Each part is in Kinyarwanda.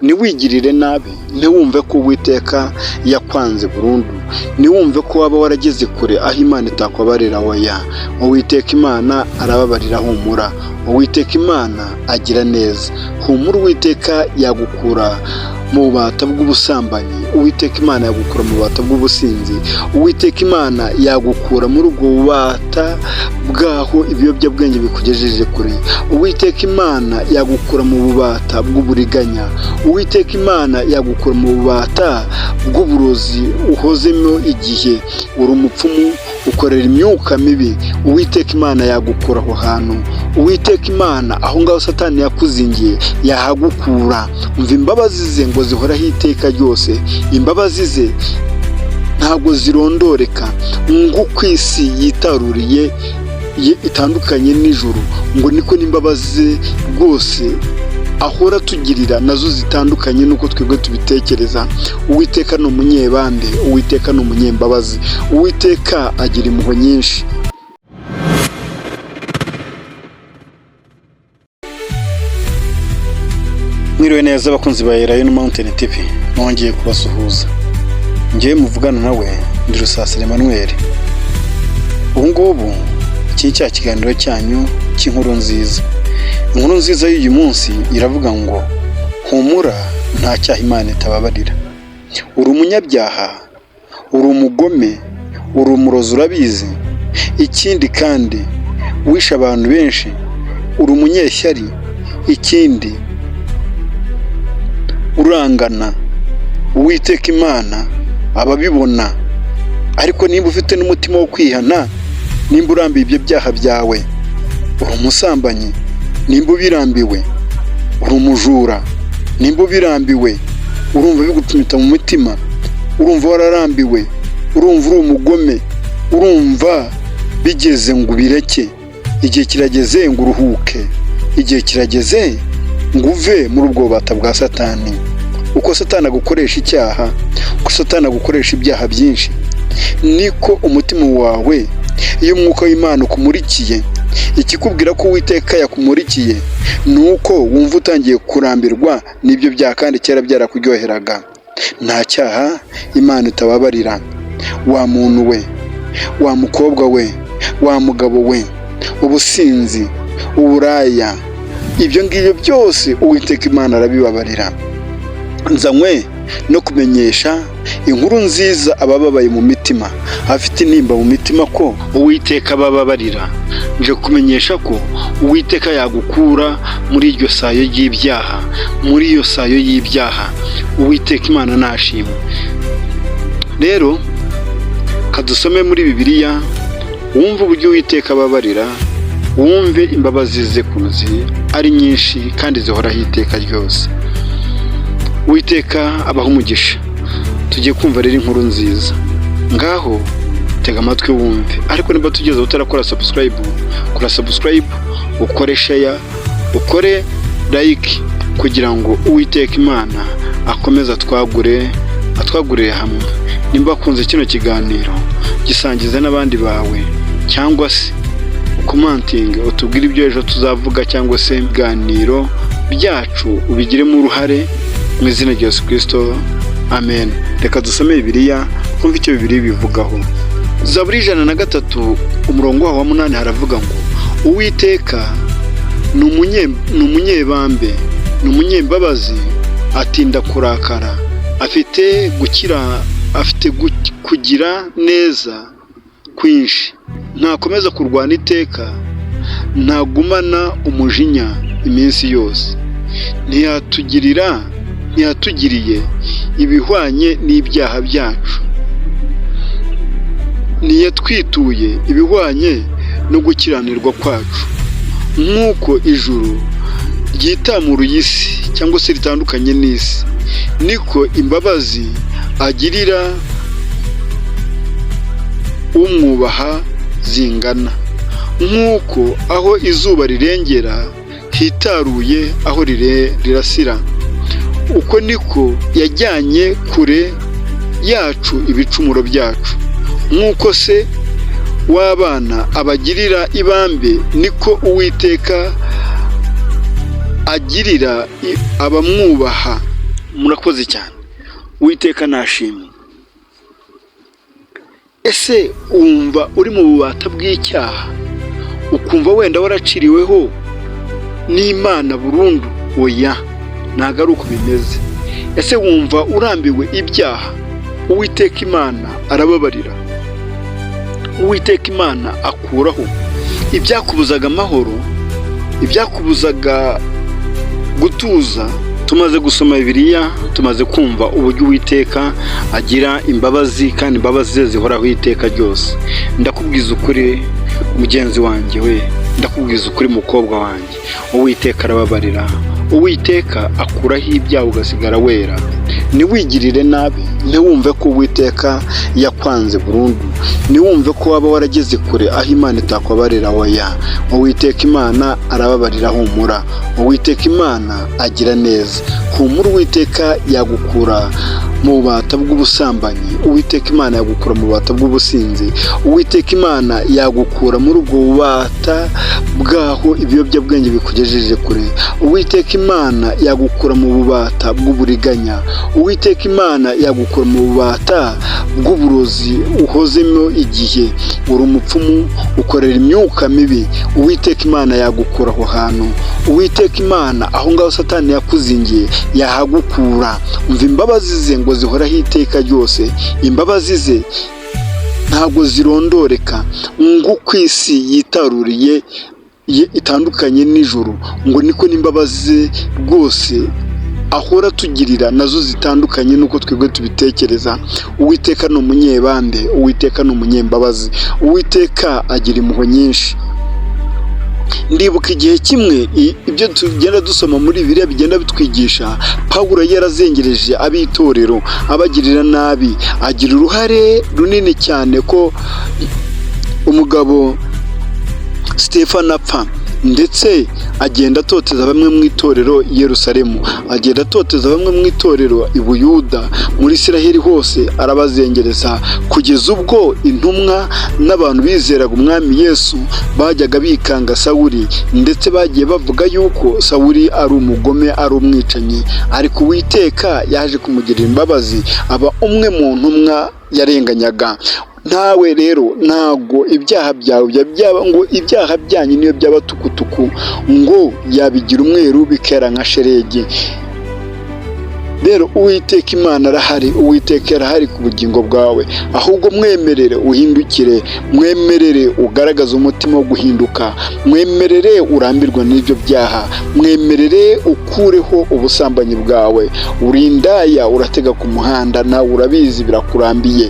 Ntiwigirire nabi, ntiwumve ko Uwiteka yakwanze burundu, ntiwumve ko waba warageze kure aho Imana itakubabarira. Oya, Uwiteka Imana arababarira, humura. Uwiteka Imana agira neza, humura. Uwiteka yagukura mu bubata bw'ubusambanyi, Uwiteka Imana yagukura mu bubata bw'ubusinzi, Uwiteka Imana yagukura muri ubwo bubata bw'aho ibiyobyabwenge bikugejeje kure, Uwiteka Imana yagukura mu bubata bw'uburiganya, Uwiteka Imana yagukura mu bubata bw'uburozi uhozemo igihe uri umupfumu, ukorera imyuka mibi. Uwiteka Imana yagukura aho hantu. Uwiteka Imana aho ngaho Satani yakuzingiye yahagukura. Umva, imbabazi ze ngo zihoraho iteka ryose, imbabazi ze ntabwo zirondoreka. Ngo isi yitaruriye itandukanye n'ijuru, ngo niko n'imbabazi ze rwose ahora atugirira nazo zitandukanye n'uko twebwe tubitekereza. Uwiteka ni umunyebambe, Uwiteka ni umunyembabazi, Uwiteka agira impuhwe nyinshi. Mwiriwe neza abakunzi ba Elayono Mountain TV, nongeye kubasuhuza. Ngewe muvugana nawe ndi Rusasira Emmanuel. Ubu ngubu iki ni cya kiganiro cyanyu cy'inkuru nziza. Inkuru nziza y'uyu munsi iravuga ngo: humura, nta cyaha Imana itababarira. Uri umunyabyaha, uri umugome, uri umurozi, urabizi. Ikindi kandi wishe abantu benshi, uri umunyeshyari, ikindi urangana. Uwiteka Imana ababibona. Ariko niba ufite n'umutima wo kwihana, nimba urambiwe ibyo byaha byawe, uri umusambanyi, nimba ubirambiwe, uri umujura, nimba ubirambiwe, urumva bigucumita mu mutima, urumva wararambiwe, urumva uri umugome, urumva bigeze ngo ubireke. Igihe kirageze ngo uruhuke, igihe kirageze ngo uve muri ubwo bubata bwa Satani. Uko Satani agukoresha icyaha, uko Satani agukoresha ibyaha byinshi, niko umutima wawe, iyo umwuka w'Imana ukumurikiye, ikikubwira ko Uwiteka yakumurikiye ni uko wumva utangiye kurambirwa n'ibyo byaha kandi kera byarakuryoheraga. Nta cyaha Imana itababarira. Wa muntu we, wa mukobwa we, wa mugabo we, ubusinzi, uburaya, ibyo ngibyo byose Uwiteka Imana arabibabarira. Nzanywe no kumenyesha inkuru nziza abababaye mu mitima, abafite intimba mu mitima, ko Uwiteka abababarira. Nje kumenyesha ko Uwiteka yagukura muri iryo sayo ry'ibyaha, muri iyo sayo y'ibyaha. Uwiteka Imana nashimwe. Rero kadusome muri Bibiliya, wumve uburyo Uwiteka ababarira, wumve imbabazi ze ukuntu ari nyinshi kandi zihoraho iteka ryose. Uwiteka abaha umugisha. Tugiye kumva rero inkuru nziza, ngaho tega amatwi wumve. Ariko niba tugeze utarakora subscribe, kora subscribe, ukore share, ukore like, kugira ngo Uwiteka Imana akomeze atwagure, atwagurire hamwe. Nimba wakunze kino kiganiro, gisangize n'abandi bawe, cyangwa se ucommentinge utubwire ibyo ejo tuzavuga, cyangwa se ibiganiro byacu ubigiremo uruhare, mu izina rya Yesu Kirisito, amen. Reka dusome Bibiliya, twumve icyo Bibiliya bivugaho. Zaburi 103, umurongo waho wa 8, haravuga ngo: Uwiteka ni umunyebambe, ni umunyembabazi, atinda kurakara, afite gukira, afite kugira neza kwinshi, ntakomeza kurwana iteka, ntagumana umujinya iminsi yose, ntiyatugirira, ntiyatugiriye ibihwanye n'ibyaha byacu, ntiyatwituye ibihwanye no gukiranirwa kwacu. Nk'uko ijuru ryitamuruye isi, cyangwa se ritandukanye n'isi, niko imbabazi agirira umwubaha zingana. Nk'uko aho izuba rirengera hitaruye aho rirasira, uko niko yajyanye kure yacu ibicumuro byacu. Nk'uko se w'abana abagirira ibambe, niko Uwiteka agirira abamwubaha. Murakoze cyane, Uwiteka nashimwe. Ese wumva uri mu bubata bw'icyaha, ukumva wenda waraciriweho n'Imana burundu? Oya, ntabwo ari uko bimeze. Ese wumva urambiwe ibyaha? Uwiteka Imana arababarira. Uwiteka Imana akuraho ibyakubuzaga amahoro, ibyakubuzaga gutuza. Tumaze gusoma Bibiliya, tumaze kumva uburyo Uwiteka agira imbabazi kandi imbabazi ze zihoraho iteka ryose. Ndakubwiza ukuri, mugenzi wanjye we, ndakubwiza ukuri, mukobwa wanjye, Uwiteka arababarira. Uwiteka akuraho ibyaha ugasigara wera. Ntiwigirire nabi, ntiwumve ko Uwiteka yakwanze burundu, ntiwumve ko waba warageze kure aho Imana itakubabarira. Oya, Uwiteka Imana arababarira, humura. Uwiteka Imana agira neza, humura. Uwiteka yagukura mu bubata bw'ubusambanyi, Uwiteka Imana yagukura mu bubata bw'ubusinzi, Uwiteka Imana yagukura muri ubwo bubata bw'aho ibiyobyabwenge bikugejeje kure, Uwiteka Imana yagukura mu bubata bw'uburiganya, Uwiteka Imana yagukura mu bubata bw'uburozi uhozemo igihe uri umupfumu, ukorera imyuka mibi. Uwiteka Imana yagukura aho hantu. Uwiteka Imana aho ngaho Satani yakuzingiye yahagukura. Umva, imbabazi ze ngo zihoraho iteka ryose, imbabazi ze ntabwo zirondoreka. Ngo uko isi yitaruriye itandukanye n'ijuru, ngo niko n'imbabazi ze rwose ahora atugirira nazo zitandukanye n'uko twebwe tubitekereza. Uwiteka ni umunyebambe, Uwiteka ni umunyembabazi, Uwiteka agira impuhwe nyinshi. Ndibuka igihe kimwe, ibyo tugenda dusoma muri Bibiliya bigenda bitwigisha, Pawulo yarazengereje ab'itorero, abagirira nabi, agira uruhare runini cyane ko umugabo Stefano apfa, ndetse agenda atoteza bamwe mu itorero i Yerusalemu, agenda atoteza bamwe mu itorero i Buyuda, muri Isiraheli hose arabazengereza, kugeza ubwo intumwa n'abantu bizeraga Umwami Yesu bajyaga bikanga Sawuli, ndetse bagiye bavuga yuko Sawuli ari umugome, ari umwicanyi. Ariko Uwiteka yaje kumugirira imbabazi, aba umwe mu ntumwa yarenganyaga. Nawe rero ntabwo ibyaha byawe byaba, ngo ibyaha byanyu niyo byaba tukutuku, ngo yabigira umweru bikera nka sheregi. Rero Uwiteka Imana arahari, Uwiteka arahari ku bugingo bwawe. Ahubwo mwemerere uhindukire, mwemerere ugaragaze umutima wo guhinduka, mwemerere urambirwe n'ibyo byaha, mwemerere ukureho ubusambanyi bwawe. Uri indaya, uratega ku muhanda, nawe urabizi, birakurambiye.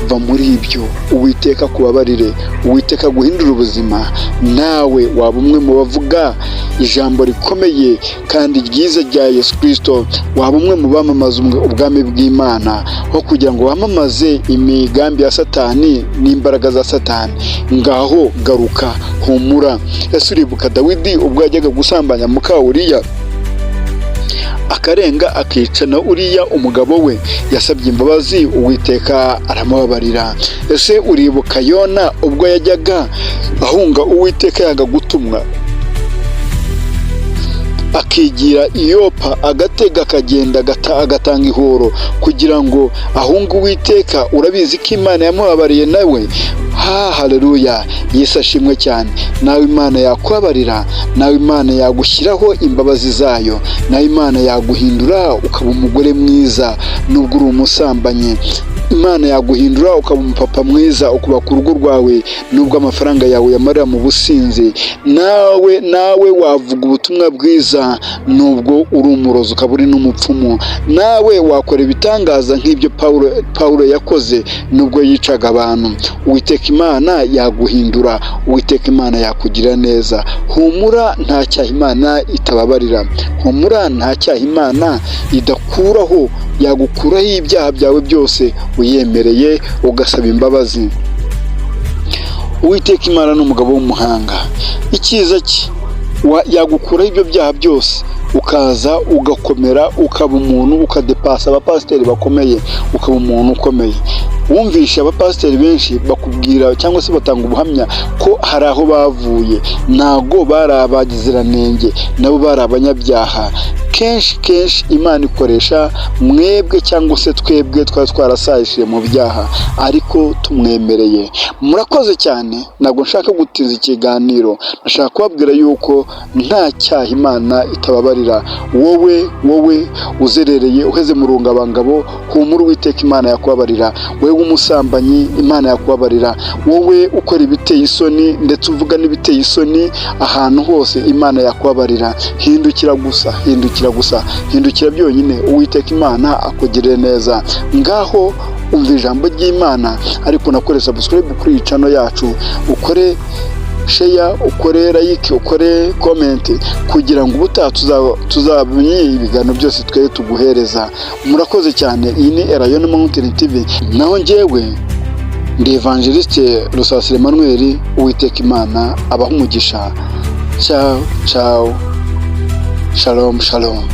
Va muri ibyo, Uwiteka akubabarire, Uwiteka aguhindure ubuzima. Nawe waba umwe mu bavuga ijambo rikomeye kandi ryiza rya Yesu Kirisito, waba umwe mu bamamaza ubwami bw'Imana aho kugira ngo wamamaze imigambi ya Satani n'imbaraga za Satani. Ngaho garuka, humura. Ese uribuka Dawidi ubwo yajyaga gusambanya muka Uriya, akarenga akica na Uriya umugabo we? Yasabye imbabazi, Uwiteka aramubabarira. Ese uribuka Yona ubwo yajyaga ahunga Uwiteka, yanga gutumwa, akigira i Yopa, agatega akagenda, agatanga ihoro kugira ngo ahunge Uwiteka? Urabizi ko Imana yamubabariye nawe. Ha, haleluya, Yesu ashimwe cyane. Nawe Imana yakubabarira, nawe Imana yagushyiraho imbabazi zayo, nawe Imana yaguhindura ukaba umugore mwiza nubwo uri umusambanyi. Imana yaguhindura ukaba umupapa mwiza, ukubaka urugo rwawe nubwo amafaranga yawe yamarira mu businzi. Nawe wavuga ubutumwa bwiza nubwo uri umurozi, ukaba uri n'umupfumu. Nawe wakora ibitangaza nk'ibyo Pawulo yakoze nubwo yicaga abantu. Uwiteka Imana yaguhindura, Uwiteka Imana yakugirira neza. Humura, nta cyaha Imana itababarira. Humura, nta cyaha Imana idakuraho. Yagukuraho ibyaha byawe byose uyemereye ugasaba imbabazi. Uwiteka Imana ni umugabo w'umuhanga. Icyiza cye, yagukuraho ibyo byaha byose, ukaza ugakomera, ukaba umuntu, ukadepasa abapasiteri bakomeye, ukaba umuntu ukomeye. Wumvishe abapasiteri benshi bakubwira cyangwa se batanga ubuhamya ko hari aho bavuye, ntago bari abaziranenge, nabo bari abanyabyaha. Kenshi kenshi Imana ikoresha mwebwe cyangwa se twebwe twaba twarasayishije mu byaha ariko tumwemereye. Murakoze cyane, ntabwo nshaka gutinza ikiganiro, ndashaka kubabwira yuko nta cyaha Imana itababarira. Wowe uzerereye uheze mu rungabangabo, humura, Uwiteka Imana yakubabarira. Wowe w'umusambanyi, Imana yakubabarira. Wowe ukora ibiteye isoni ndetse uvuga n'ibiteye isoni ahantu hose, Imana yakubabarira. Hindukira gusa, hindukira gusa, hindukira byonyine, Uwiteka Imana akugirire neza. Ngaho umva ijambo ry'Imana, ariko unakore subscribe kuri iyi channel yacu, ukore share, ukore like, ukore comment, kugira ngo ubutaha tuzamenye ibiganiro byose twe tuguhereza. Murakoze cyane. Iyi ni Elayono Mountain TV, naho njyewe ndi Evangeliste Rusasira Emmanuel. Uwiteka Imana abaha umugisha. Ciao ciao, shalom shalom.